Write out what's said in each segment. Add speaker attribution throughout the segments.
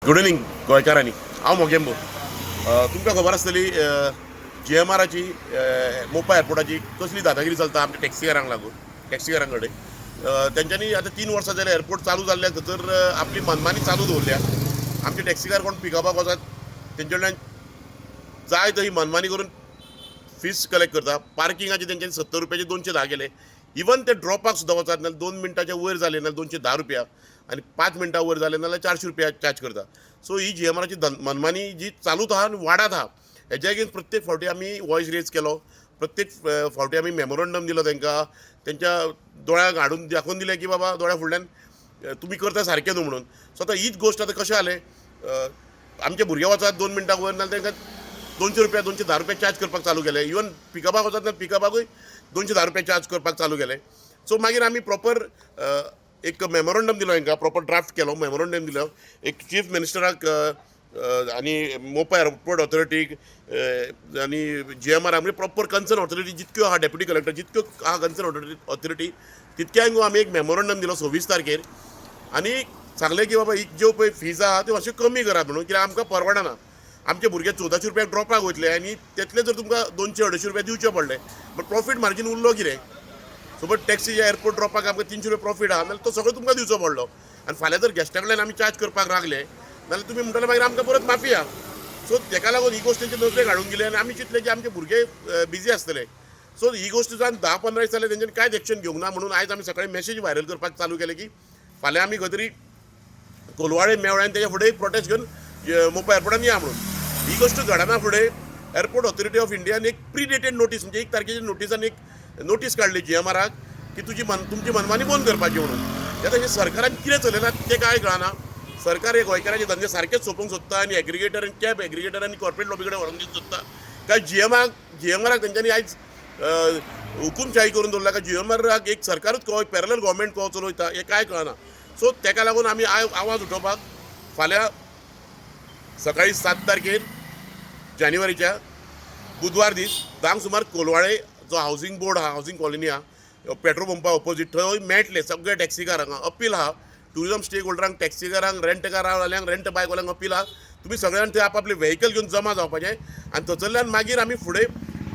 Speaker 1: Good evening गोंयकारांनी. हांव मोगेंबो. तुमकां खबर आसतली जीएमआराची, मोपा एअरपोर्टाची कसली दादागिरी चलता आमच्या टॅक्सीकारांक लागून, टॅक्सीकारां कडेन. तेंच्यांनी आतां 3 वर्सां जाल्यार एअरपोर्ट चालू जाल्ल्या थंयसर आपली मनमानी चालू दवरल्या. आमचे टॅक्सीकार कोण पिकअपाक वचात, तेंचे कडल्यान जाय तशी मनमानी करून फीस कलेक्ट करता. पार्किंगाचे तेंच्यांनी 70 रुपयाचे 210 केले. इवन ते ड्रॉपाक सुद्दां वचात नाल्यार 2 मिनटाच्या वयर जाले नाल्यार 210 रुपया आनी 5 मिनटां वयर जाले नाल्यार 400 रुपया चार्ज करता. सो ही जीएमआराची मनमानी जी चालूच आहा आनी वाडत आहा. हेज्या अगेन्स्ट प्रत्येक फावटी आमी वॉयस रेज केलो, प्रत्येक फावटी आमी मेमोरंडम दिलो. तांकां तेंच्या दोळ्यांक हाडून दाखोवन दिलें की बाबा, दोळ्या फुडल्यान तुमी करता सारकें न्हू म्हणून. सो आतां हीच गोश्ट आतां कशें जालें, आमचे भुरगे वचात 2 मिनटां वयर नाल्यार तांकां 200 रुपया, 210 रुपया चार्ज करपाक चालू केले. इवन पिकअपाक वचत जाल्यार पिकअपाकूय 210 रुपया चार्ज करपाक चालू केले. सो मागीर आमी प्रॉपर एक मेमोरंडम दिलो हांकां, प्रॉपर ड्राफ्ट केलो, मेमोरंडम दिलो एक चीफ मिनिस्टराक आनी मोपा एअरपोर्ट ऑथॉरिटीक आनी जीएमआर, म्हणजे प्रॉपर कन्सर्न ऑथॉरिटी जितक्यो आहा, डेप्युटी कलेक्टर जितक्यो आहा कन्सर्न ऑथॉरिटी, तितक्यांक आमी एक मेमोरंडम दिलो 26 तारखेर आनी सांगलें की बाबा, ही ज्यो पळय फीज आहा त्यो मातश्यो कमी करात म्हणून, कित्याक आमकां परवडना. आमचे भुरगे 1400 रुपयाक ड्रॉपाक वयतले आनी तेतले जर तुमकां 200 250 रुपया दिवचे पडले, बट प्रॉफीट मार्जीन उरलो कितें? सो बट टॅक्सी एअरपोर्ट ड्रॉपाक आमकां 300 रुपया प्रॉफीट आहा जाल्यार तो सगळो तुमकां दिवचो पडलो. आनी फाल्यां जर गेस्टा कडल्यान आमी चार्ज करपाक लागले जाल्यार तुमी म्हणटले मागीर आमकां परत माफिया. सो तेका लागून ही गोश्ट तेंच्या नजरेक हाडून गेली आनी आमी चिंतलें की आमचे भुरगे बिजी आसतले. सो ही गोश्ट जावन 10-15 दीस जाले, तेंच्यांनी कांयच एक्शन घेवंक ना म्हणून आयज आमी सकाळी मॅसेज व्हायरल करपाक चालू केलें की फाल्यां आमी खंय तरी कोलवाळे मेवळ्या आनी तेच्या फुडें प्रोटेस्ट घेवन मोपा एअरपोर्टान या म्हणून. ही गोश्ट घडना फुडें एअरपोर्ट ऑथॉरिटी ऑफ इंडियान एक प्री डेटेड नोटीस, म्हणजे 1 तारखेची नोटिसान एक नोटीस काडली जीएमआराक की तुजी मन तुमची मनमानी बंद करपाची म्हणून. आतां हें सरकारान कितें चलयलां तें कांय कळना. सरकार हे गोंयकाराचे धंदे सारकेच सोंपोवंक सोदता आनी एग्रिगेटर आनी कॅब एग्रिगेटर आनी कॉर्पोरेट लॉबी कडेन व्हरोन दिवंक सोदता काय जीएमआराक तेंच्यांनी आयज हुकुमशाही करून दवरला काय जीएमआराक एक सरकारूच कहो, पॅरलल गव्हर्मेंट कहो चलयता, हें कांय कळना. सो तेका लागून आमी आवाज उठोवपाक फाल्यां सकाळी 7 तारखेर जानेवारीच्या बुधवार दीस 10क सुमार कोलवाळे जो हावसिंग बोर्ड आहा, हावसिंग कॉलनी आहा, पेट्रोल पंपा ऑपोजीट, थंय मेळटले. सगळे टॅक्सीकारांक अपील आहा, टुरिजम स्टेक होल्डरांक, टॅक्सीकारांक, रेंट कार वाल्यांक, रेंट बायक वाल्यांक अपील आहा, तुमी सगळ्यांनी थंय आपापले व्हेकल घेवन जमा जावपाचें आनी थंयसरल्यान मागीर आमी फुडें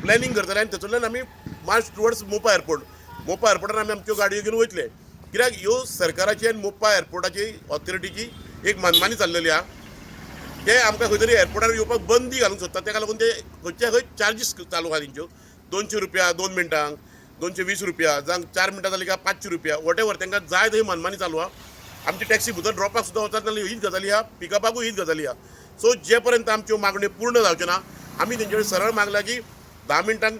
Speaker 1: प्लॅनिंग करतले आनी थंयसरल्यान आमी मार्च टुवर्ड्स मोपा एअरपोर्ट. मोपा एअरपोर्टार आमी आमच्यो गाडयो घेवन वयतले, कित्याक ह्यो सरकाराची आनी मोपा एअरपोर्टाची ऑथॉरिटीची एक मनमानी चल्लेली आहा. ते आमकां खंय तरी एअरपोर्टार येवपाक बंदी घालूंक सोदतात. तेका लागून ते खंयच्या खंय चार्जीस चालू आहा तेंच्यो, 200 रुपया 2 मिनटांक, 220 रुपया, जावं 4 मिनटां जाली काय 500 रुपया, what ever तांकां जाय थंय मनमानी चालू आहा. आमची टॅक्सी भितर ड्रॉपाक सुद्दां वचत नाल्यार हीच गजाली आहा, पिकअपाकूय हीच गजाली आहा. सो जे पर्यंत आमच्यो मागण्यो पूर्ण जावच्यो ना, आमी तेंचे कडेन सरळ मागला की 10 मिनटांक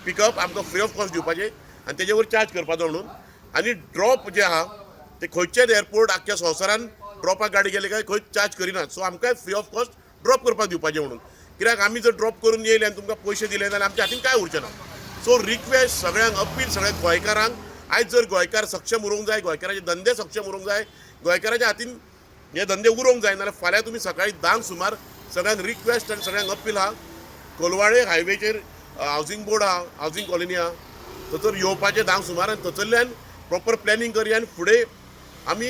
Speaker 1: पिकअप आमकां फ्री ऑफ कॉस्ट दिवपाचें आनी तेजे वयर चार्ज करपाचो म्हणून. आनी ड्रॉप जे आहा ते खंयचेच एअरपोर्ट आख्ख्या संवसारान ड्रॉपाक गाडी गेली काय खंयच चार्ज करिनात. सो आमकांय फ्री ऑफ कॉस्ट ड्रॉप करपाक दिवपाचें म्हणून, कित्याक आमी जर ड्रॉप करून येयले आनी तुमकां पयशे दिले जाल्यार आमच्या हातीन कांय उरचें ना. सो रिक्वेस्ट सगळ्यांक, अपील सगळ्या गोंयकारांक, आयज जर गोंयकार सक्षम उरूंक जाय, गोंयकाराचे धंदे सक्षम उरूंक जाय, गोंयकाराच्या हातीन हे धंदे उरोंक जाय नाल्यार फाल्यां तुमी सकाळी 10क सुमार, सगळ्यांक रिक्वेस्ट आनी सगळ्यांक अपील आहा, कोलवाळे हायवेचेर हावसिंग बोर्ड आहा, हावसिंग कॉलनी आहा, थंयसर येवपाचें 10क सुमार आनी थंयसरल्यान प्रॉपर प्लॅनिंग करया आनी फुडें आमी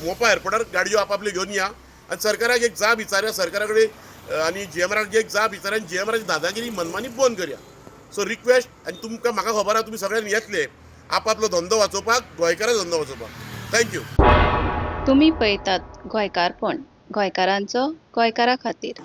Speaker 1: मोपा एअरपोर्टार गाडयो आपापल्यो घेवन या आनी सरकाराक एक जाब विचारया, सरकारा कडेन आनी जीएमआराक एक जाब विचारया आनी जीएमआराची दादागिरी, मनमानी बंद करया. सो रिक्वेस्ट आनी तुमकां म्हाका खबर आहा, तुमी सगळ्यांनी येतले आपापलो धंदो वाचोवपाक, गोंयकाराचो धंदो वाचोवपाक. Thank you.
Speaker 2: तुमी पळयतात गोंयकारपण, गोंयकारांचो गोंयकारा खातीर.